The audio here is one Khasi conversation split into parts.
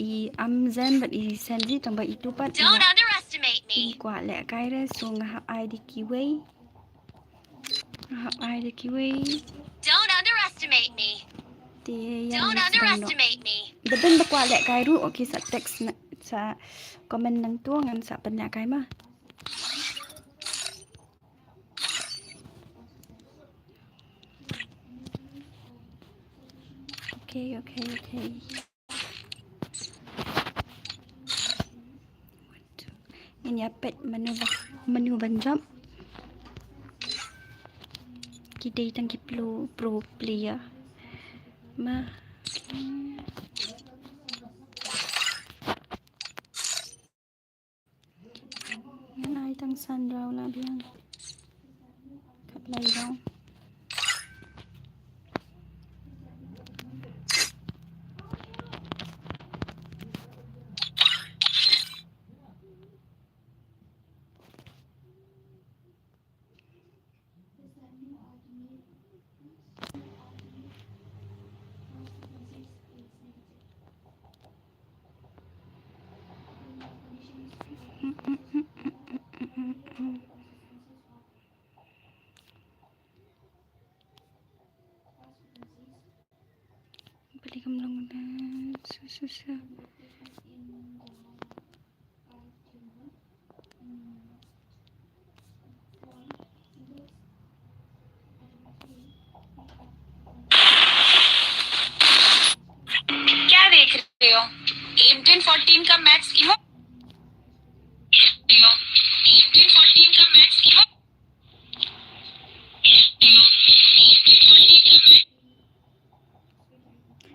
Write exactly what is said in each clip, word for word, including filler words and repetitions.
i Amzen bad i Senzi tang ba itu pat. Don't underestimate me. Kwah lehkai re, so nga hap ai da kiwei. Nga hap ai da kiwei. Don't underestimate me. Te ïa. Don't underestimate me. Da ban ba kwah lehkai ruh, okay, sa text na, sa comment nangto ngan sa pynlehkai ma. Okay, okay, okay. Ngin ïa peit mano ba, mano ban jop. Ki dei tang ki pro, pro player. Ma. Ngan ai tang san round la biang. Khatlai round. Balei kam long da, su, su, su. क्या देख रहे हो? एम टेन फोर्टीन का मैक्स इमो।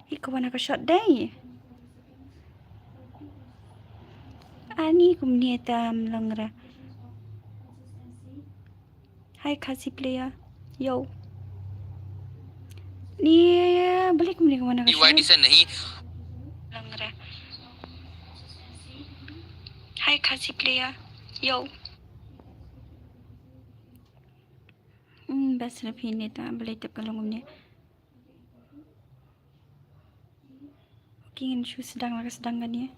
Hi, ka wan ka shot dei. Ani kumne tam long ra. Hi, Khasi player. Yo. Ni, balei kumne ka wan ka shot. से नहीं। Long ra. Hi, Khasi player. Yo. Hmm, bas ra phi ne ta, balei tep ka long kumne. Okay, ngin shu sdang la ka sdang kane.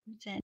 Jen.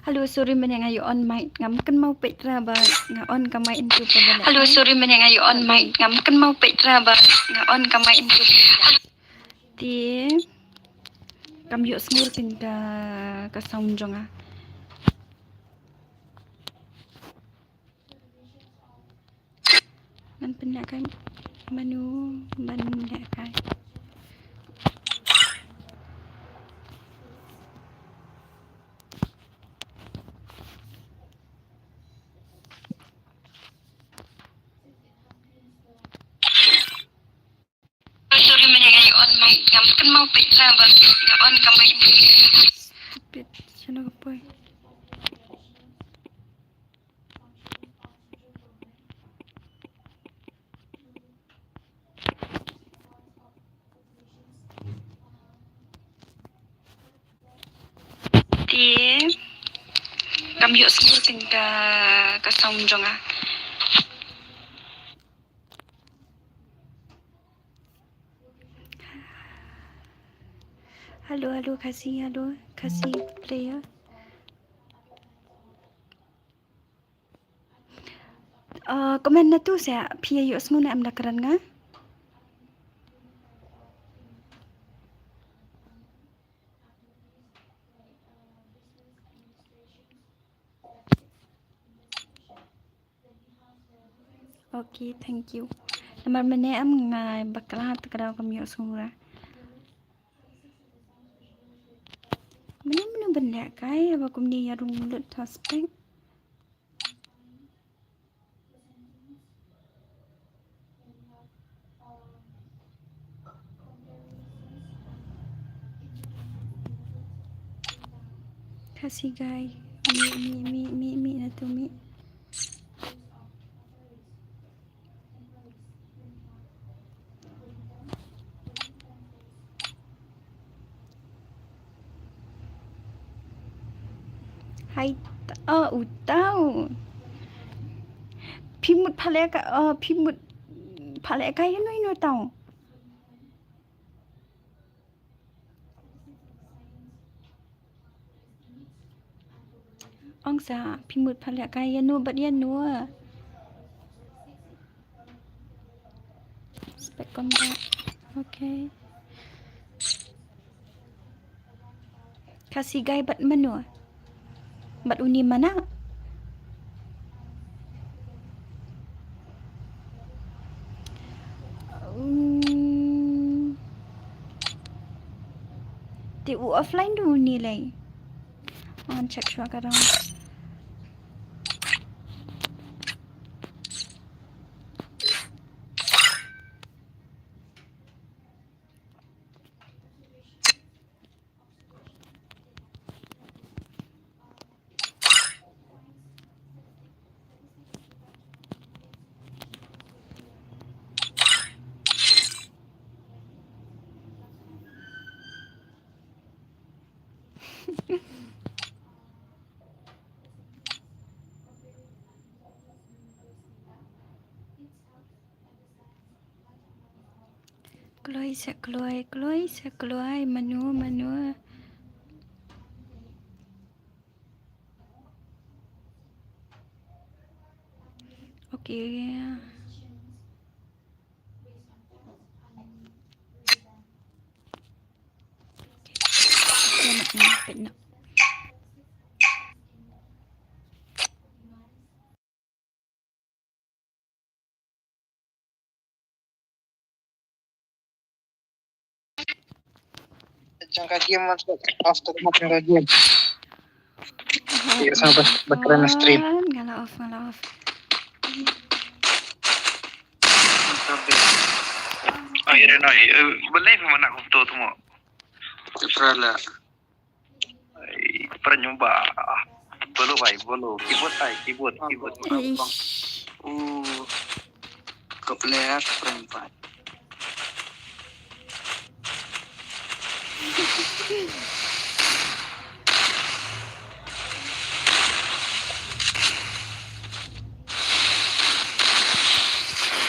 Hello, sorry mynne nga ïa on mic, ngam kynmaw peit ra ba nga on ka mic into pa ba. Hello, sorry mynne nga ïa on mic, ngam kynmaw peit ra ba nga on ka mic into. Te kam ïoh sngur pyn ka, ka sound jong nga. Ban pynlehkai mano ban lehkai. Sorry, mynne nga ïa on mic, ngam kynmaw peit ra ba nga on ka mic. Stupid, shano ka poi. Te kam ïoh sngur pyn ka, ka sound jong nga. Hello, hello, Khasi, hello, Khasi player. Ah, comment na tu sa, phi ïoh sngur ne em da kren nga. Okay, thank you. Namar mynne em nga bakla te ka daw kam ïoh sngur. Mynne mynne ban lehkai ba kumne ïa rung lut ta spek. Khasi guy. Mi, mi, mi, mi, mi, na tu mi. Hai, ta-, oh, utau. Phi mut pha lehkai, oh, phi mut pha lehkai ïano ïano tau. Ong sa, phi mut pha lehkai ïano bad ïano. Spek combat. Okay. Khasi guy bad mano? Bad uni mana? Hmm. Te u offline du uni lei. Ngan check shuwa ka dang. Kloi sa kloi, kloi sa kloi, mano, mano. Okay. Jang ka game, off to, jang ka game. Iya, sama bas bakran stream. Nga la off, nga la off. Ai, Renoi, eh, balei phi mana kumto tu mo? Pra la. Ai, pra nyumba. Bolo bhai, bolo. Keyboard bhai, keyboard, keyboard. Eish. Uh, ka player pra nyumba.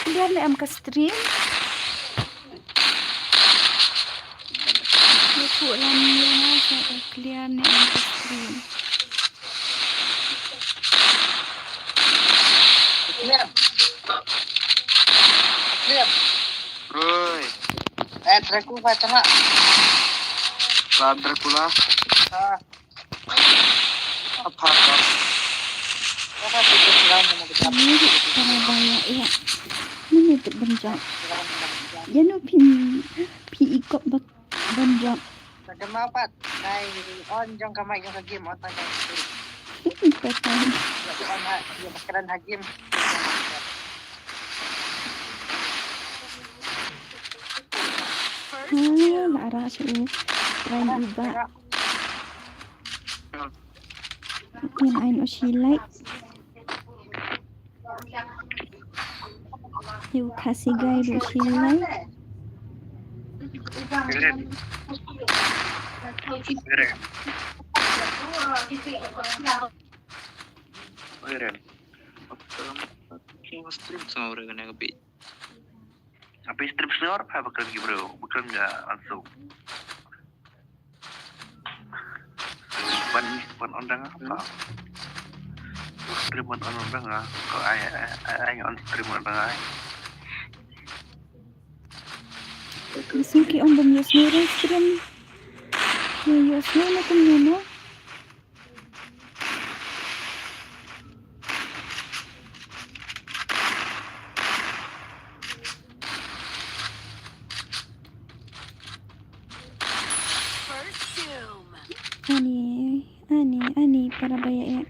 Clear ne em ka stream? Ïa ku lam ïa nga sa ka clear ne em ka stream? Dracula, tara. La Dracula. Ah. Apa ka? Apa tu, Dracula, nama kita? Ini para baya, ya. Ini tu benjak. Ya, no, pin, pi ikop bak benjak. Dah mau pat. Nai on jong ka mic jong ka game, on ta ka. Patah. Ya, on ha, ya, bakaran ha game. Ah, la ara shu. Lain uba. Ngin ai noh shi like. Ïa u Khasi guy ruh shi like. Stream sngewbha kane ka bit. Apa stream sngewbha, apa kren ki bro? Bukan nggak langsung. Ban, ban on dang apa? Stream ban on dang ah. Ko ai, ai, ai, ai, on stream on dang ai. Sngewbha ki ong bym ïohsngew ruh stream. Ki ïohsngew na kumno mo? Ani, ani, ani para baya ïa.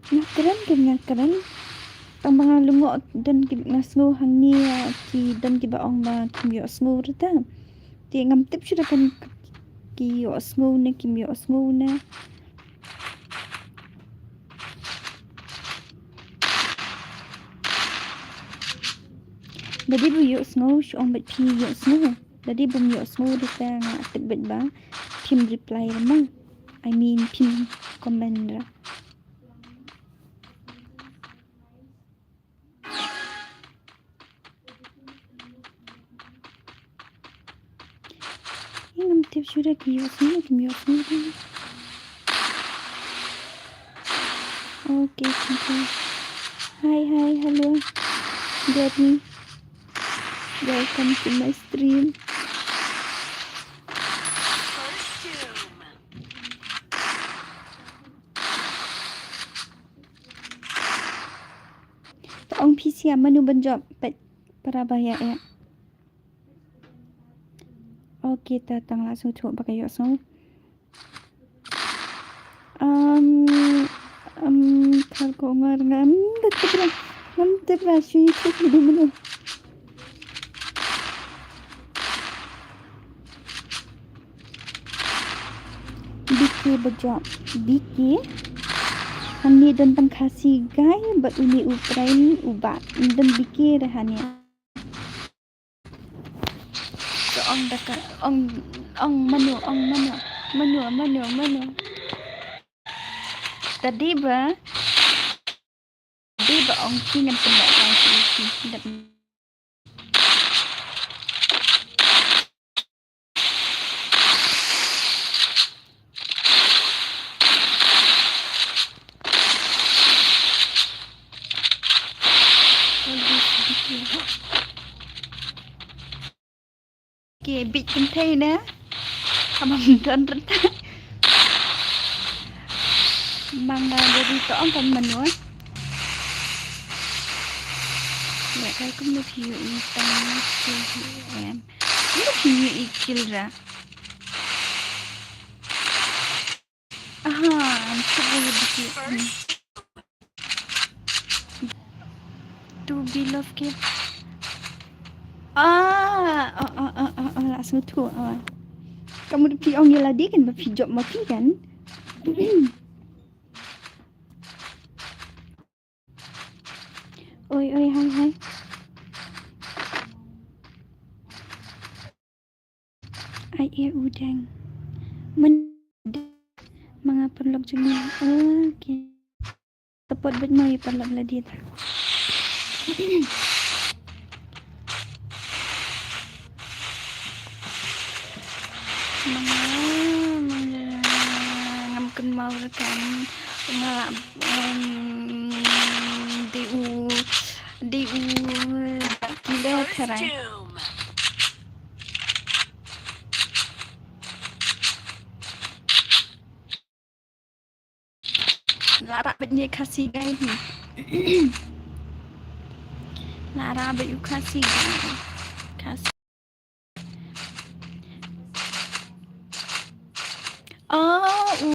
Nga kren, kren, nga kren. Tang ba nga lyngngoh don ki, nga sngew hangne, ah, ki don kiba ong ba kim ïohsngew ruh te. Te ngam tip shuh da kan ki ïohsngew ne kim ïohsngew ne. Lada ba ïohsngew shu ong bad phi ïohsngew. Lada bym ïohsngew ruh te nga tip bad ba phim reply ruh ma. I mean phim comment ruh. Ngam tip shuh da ki ïohsngew, kim ïohsngew. Okay, thank you. Hi, hi, hello. Gary. Welcome to my stream. To ong phi sia mano ban jop pat para baya ïa. Okay, ta tang la sngewthuh ba ka ïohsngew. Um, um, thar ko ngar ngam da tip ra, ngam tip ra shu ïa tip ïa mano. B K ba jop. B K. Hangne don tang Khasi guy bad une u Prime u Bah. Don B K re hangne. Ka ong da ka, ong, ong mano, ong mano. Mano, mano, mano. Tadi ba. Dei ba ong ki ngan pynlong ong ki ki dap. Ki bit kynthei ne. Ka bym don ryntai. Manga dari to ong kan mano. Ya kai kumno phi ïohi tang K T M. Kumno phi ïohi kill ra. Ai, bisi. To be love ke. Ah, oh, oh, oh, oh, oh, la sngewthuh, oh. Ka mut phi ong ïa lade kan ba phi jop ma phi kan. Oi, oi, hai, hai. Ai, e u dang. Men ma nga pynlong jong nga. Okay. Support bad ma nga pynlong lade ta. Ma nga, ma nga ngam kynmaw re kan. Nga la, em, dei u, dei u, kile tharai. La rah bad ngi Khasi guy hi. La rah bad u Khasi guy. Khasi.